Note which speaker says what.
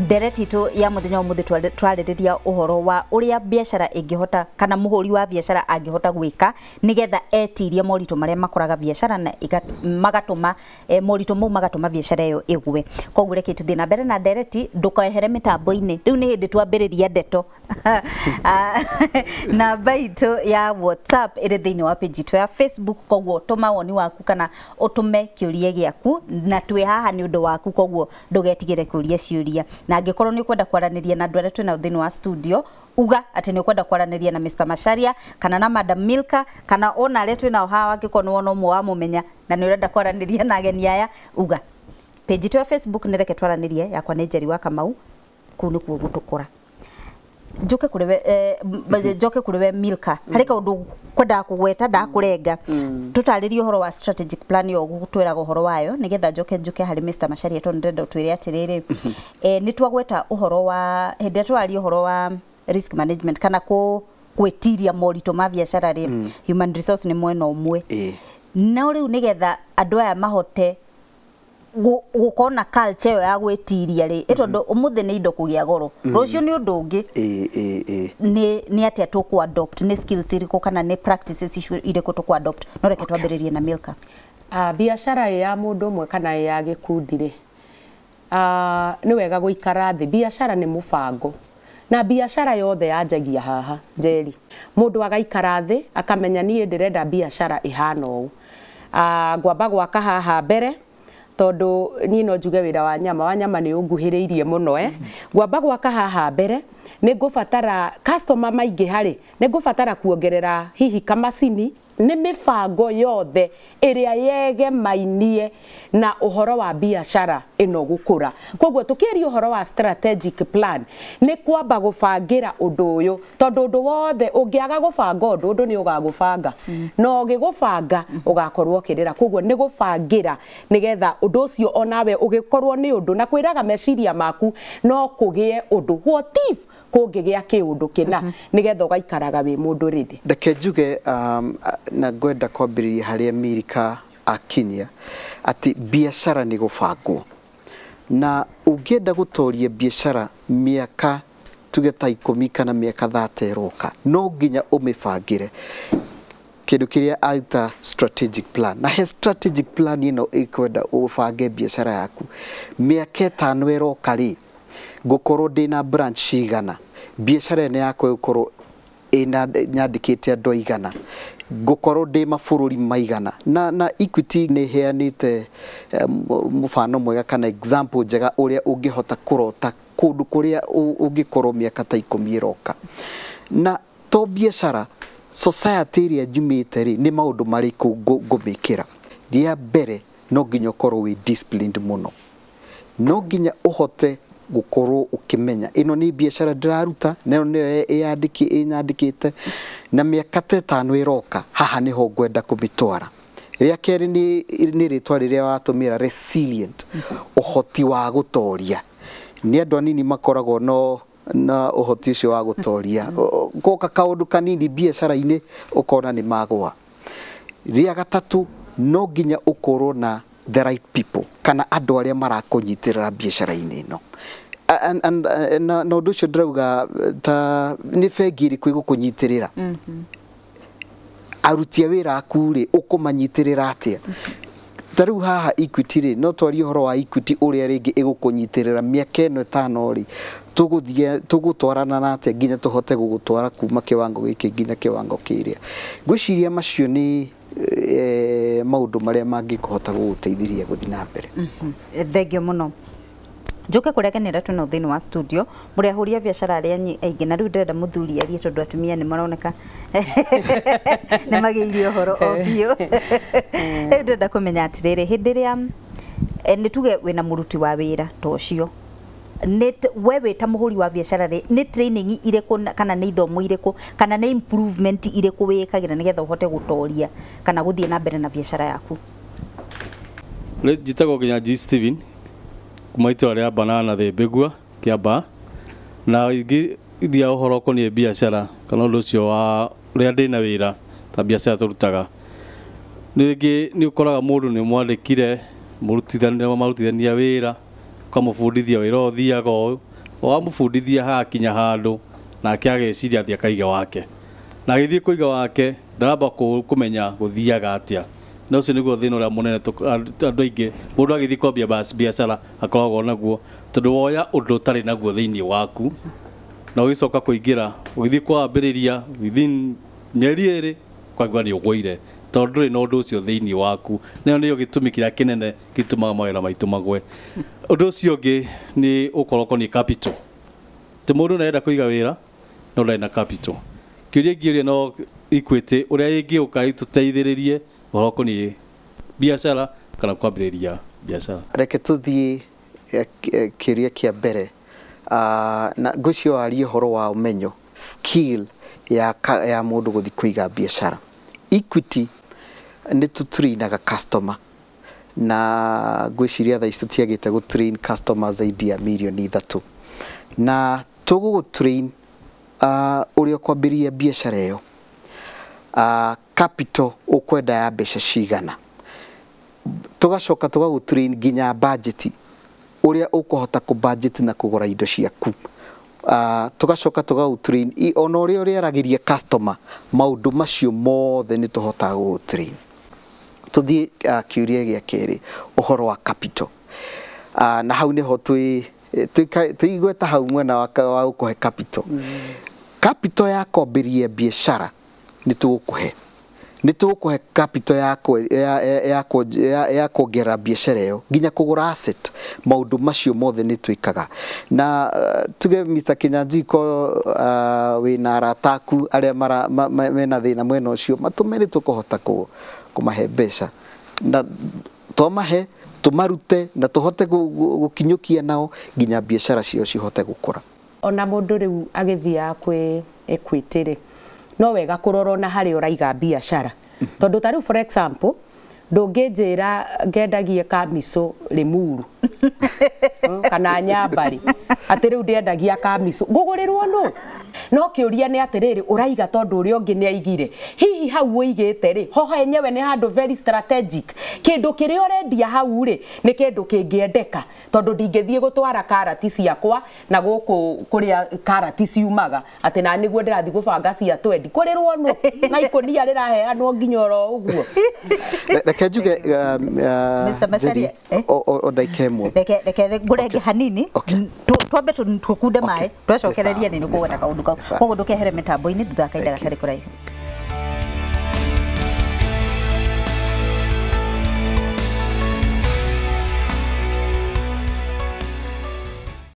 Speaker 1: Ndereti itũ ya mũthenya wa mũthĩ twarĩrĩria ũhoro wa ũrĩa biacara ĩngĩhota kana mũhũri wa biacara angĩhota gwĩka nĩgetha etirie moritũ marĩa makoraga biacara na magatũma moritũ mau magatũma biacara ĩyo ĩgwe. Koguo reke tũthiĩ na mbere na ndereti, ndũkehere mĩtambo-inĩ. Rĩu nĩ hĩndĩ twambĩrĩria ndeto. Namba itũ ya WhatsApp ĩrĩ thĩinĩ wa page itũ ya Facebook, koguo tũma woni waku kana ũtũme kĩũria gĩaku, na twĩ haha nĩ ũndũ waku, koguo ndũgetigĩre kũria ciũria. Na angĩkorwo nĩ ũkwenda kwaranĩria na andũ arĩa twĩnao thĩinĩ wa studio, uga atĩ nĩ ũkwenda kwaranĩria na Mr. Macharia kana na Madam Milka kana ona arĩa twĩnao haha, angĩkorwo nĩ wona ũmwe wamũmenya na nĩ ũrenda kwaranĩria na ageni aya, uga. Page itũ ya Facebook nĩ Reke Twaranĩrie, yakwa nĩ Njeri wa Kamau, kũu nĩkuo gũtũkora. Njoke kũrĩ we njoke kũrĩ we Milka, harĩ kaũndũ kwendaga kũgweta ndakũrenga, tũtarĩrie ũhoro wa strategic plan ĩyo gũtwĩraga ũhoro wayo, nĩgetha njoke harĩ Mr. Macharia, tondũ ndĩrenda ũtwĩre atĩrĩrĩ, nĩ twagweta ũhoro wa hĩndĩ ĩrĩa tũraria ũhoro wa risk management kana gwĩtiria moritũ ma biacara rĩ, human resource nĩ mwena ũmwe. No rĩu nĩgetha andũ aya mahote gũkorwo na culture ĩyo ya gwĩtiria rĩ, tondũ ũmũthĩ nĩ indo kũgĩa goro, rũciũ nĩ ũndũ ũngĩ, nĩ atĩa tũkũ adopt, nĩ skills irĩkũ kana nĩ practices icio irĩkũ tũkũ adopt? No reke twambĩrĩrie na Milka.
Speaker 2: Biacara ĩ ya mũndũ ũmwe kana ĩ ya gĩkundi rĩ, nĩ wega gũikara thĩ. Biacara nĩ mũbango, na biacara yothe yanjagia haha Njeri. Mũndũ agaikara thĩ akamenya niĩ ndĩrenda biacara ĩhana ũũ, ngwamba gwaka haha mbere, tondũ niĩ no njuge wĩra wa nyama nĩ ũnguhĩrĩirie mũno. Ngwamba gwaka haha mbere, nĩ ngũbatara customer maingĩ harĩ, nĩ ngũbatara kuongerera hihi kamacini. Nĩ mĩbango yothe ĩrĩa yegemainie na ũhoro wa biacara ĩno gũkũra. Koguo tũkĩaria ũhoro wa strategic plan, nĩ kwamba gũbangĩra ũndũ ũyũ, tondũ ũndũ wothe ũngĩaga gũbanga ũndũ nĩ ũgagũbanga, na ũgĩgũbanga ũgakorwo ũkĩrĩra. Koguo nĩ gũbangĩra nĩgetha ũndũ ũcio onawe ũgĩkorwo nĩ ũndũ, na kwĩraga meciria maku no kũgĩe ũndũ, what if kũngĩgĩa kĩũndũ kĩna, nĩgetha ũgaikaraga wĩ mũndũ ready.
Speaker 3: Reke njuge, na ngwenda kwambĩrĩria harĩa Milka akinyia, atĩ biacara nĩ gũbangwo, na ũngĩenda gũtoria biacara mĩaka tuge ta 10 kana mĩaka 30 ĩroka, no nginya ũmĩbangĩre kĩndũ kĩrĩa aita strategic plan. Na he strategic plan ĩno ĩkwenda ũbange biacara yaku mĩaka 5 ĩroka rĩ, ngũkorwo ndĩna branch cigana, biacara ĩno yakwa ĩgũkorwo ĩna nyandĩkĩte andũ aigana, ngũkorwo ndĩ mabũrũri maigana. Na Equity nĩ ĩheanĩte mũbano mwega kana example njega ũrĩa ũngĩhota kũrota kũndũ kũrĩa ũngĩkorwo mĩaka ta 10 ĩroka. Na to biacara, society ĩrĩa njumĩte rĩ, nĩ maũndũ marĩkũ ngũmĩkĩra? Rĩa mbere, no nginya ũkorwo wĩ disciplined mũno, no nginya ũhote gũkorwo ũkĩmenya ĩno nĩ biacara ndĩraruta, na ĩno nĩyo ĩnyandĩkĩte, na mĩaka ta 5 ĩroka haha nĩho ngwenda kũmĩtwara. Rĩa kerĩ nĩ rĩtwa rĩrĩa watũmĩra, resilient, ũhoti wa gũtoria. Nĩ andũ anini makoragwo no na ũhoti ũcio wa gũtoria. Goka kaũndũ kanini biacara-inĩ ũkona nĩ magũa. Rĩa gatatũ, no nginya ũkorwo na the right people kana andũ arĩa marakũnyitĩrĩra biacara-inĩ ĩno. Na ũndũ ũcio ndĩrauga ta nĩ bengi ĩrĩkũ ĩgũkũnyitĩrĩra, aruti a wĩra aku rĩ, ũkũmanyitĩrĩra atĩa? Ta rĩu haha Equity rĩ, no twarie ũhoro wa Equity ũrĩa rĩngĩ ĩgũkũnyitĩrĩra mĩaka ĩno 5 rĩ, tũgũthiĩ tũgũtwarana na atĩa nginya tũhote gũgũtwara kuma kĩwango gĩkĩ nginya kĩwango kĩrĩa. Ngwĩciria macio nĩ maũndũ marĩa mangĩkũhota gũgũteithĩrĩria gũthiĩ na mbere.
Speaker 1: Thengio mũno. Njoke kũrĩa agenera twĩnao thĩinĩ wa studio, mũrĩ ahũri a biacara arĩa aingĩ, na rĩu ndĩrenda mũthuri arie tondũ atumia nĩ maroneka nĩ magĩirie ũhoro o biũ. Rĩu ndĩrenda kũmenya atĩrĩrĩ, hĩndĩ ĩrĩa nĩ tuge wĩna mũruti wa wĩra ta ũcio, we wĩ ta mũhũri wa biacara rĩ, nĩ training irĩkũ kana nĩ ithomo irĩkũ kana nĩ improvement irĩkũ wĩkagĩra nĩgetha ũhote gũtoria kana gũthiĩ na mbere na biacara yaku?
Speaker 4: Njĩtagwo Kinyanjui Steven kuma itũra rĩa Banana Thĩmbĩgua Kĩambaa, na ingĩthia ũhoro ũkoniĩ biacara kana ũndũ ũcio wa ũrĩa ndĩna wĩra ta biacara tũrutaga, rĩngĩ nĩ ũkoraga mũndũ nĩ mwandĩkire marutithania wĩra, ũkamũbundithia wĩra ũyũ ũthiaga ũũ, Wamũbundithia hakinya handũ nake ageciria athiĩ akaige wake, na agĩthiĩ kũiga wake ndaramba kũmenya gũthiaga atĩa. Na ũcio nĩguo thĩna ũrĩa mũnene andũ aingĩ mũndũ agĩthiĩ kwambia biacara akoragwo naguo, tondũ woya ũndũ ũtarĩ naguo thĩinĩ waku na ũgĩcoka kũingĩra ũgĩthiĩ kwambĩrĩria within mĩeri 2 kwaigua nĩ ũgũire, tondũ ndũrĩ na ũndũ ũcio thĩinĩ waku. Nayo nĩyo gĩtũmi kĩrĩa kĩnene gĩtũmaga mawĩra maitũ magwe. Ũndũ ũcio ũngĩ nĩ ũkorwo ũkoniĩ capital. Ti mũndũ nĩarenda kũiga wĩra no ndarĩ na capital. Kĩũria ingĩũria no Equity ũrĩa ĩngĩũka ĩtũteithĩrĩrie ũhoro ũkoniĩ biacara kana kwambĩrĩria biacara.
Speaker 3: Reke tũthiĩ kĩũria kĩa mbere. Na ngwĩciria warie ũhoro wa ũmenyo, skill ya mũndũ gũthiĩ kũiga biacara. Equity nĩ tũtrainaga customer, na ngwĩciria thaa ici tũtiagĩte gũtrain customer zaidi ya mirioni 3, na tũgũgũtrain ũrĩa ũkwambĩrĩria biacara ĩyo, capital ũkwenda ya mbeca cigana, tũgacoka tũgagũtrain nginya budget, ũrĩa ũkũhota kũ budget na kũgũra indo ciaku. Tũgacoka tũgagũtrain ona ũrĩa ũrĩaragĩria customer, maũndũ macio mothe nĩ tũhotaga gũgũtrain. Tũthiĩ kĩũria gĩa kerĩ, ũhoro wa capital. Na hau nĩho twĩigweta hau mwena wa gũkũhe capital. Capital ya kwambĩrĩria biacara nĩ tũgũkũhe. Nĩ tũgũkũhe capital ya kuongerera biacara ĩyo nginya kũgũra asset, maũndũ macio mothe nĩ twĩkaga. Na tuge Mr. Kinyanjui ko wĩna arata aku arĩa mena thĩna mwena ũcio, matũme nĩ tũkũhota kũmahe mbeca, na twamahe tũmarute na tũhote gũkinyũkia nao nginya biacara ciao cihote gũkũra.
Speaker 2: Ona mũndũ rĩu agĩthiaga kwĩ Equity rĩ, no wega kũrora ona harĩa ũraiga biacara, tondũ ta rĩu for example ndũngĩnjĩra ngendagie kamico Limuru kana Nyambarĩ atĩ rĩu ndĩendagia kamico ngũgũrĩrwo nũ? No kĩũria nĩ atĩrĩrĩ, ũraiga tondũ ũrĩa ũngĩ nĩ aigire, hihi hau ũigĩte rĩ, ho henyewe nĩ handũ very strategic, kĩndũ kĩrĩa ũrendia hau rĩ nĩ kĩndũ kĩngĩendeka, tondũ ndingĩthiĩ gũtwara karati ciakwa na gũkũ kũrĩa karati ciumaga atĩ na nĩguo ndĩrathiĩ gũbanga cia twendi kũrĩrwo nũ na ikũnia rĩraheanwo nginya oro ũguo.
Speaker 3: Reke njuge
Speaker 1: Mr. Macharia,
Speaker 3: o ndagĩka ĩmwe,
Speaker 1: reke ngũrenge hanini, twambe tũkunde maĩ twacokereria nĩ kũgweta kaũndũ kau, koguo ndũkehere mĩtambo-inĩ thutha wa kahinda gatarĩ kũraihu.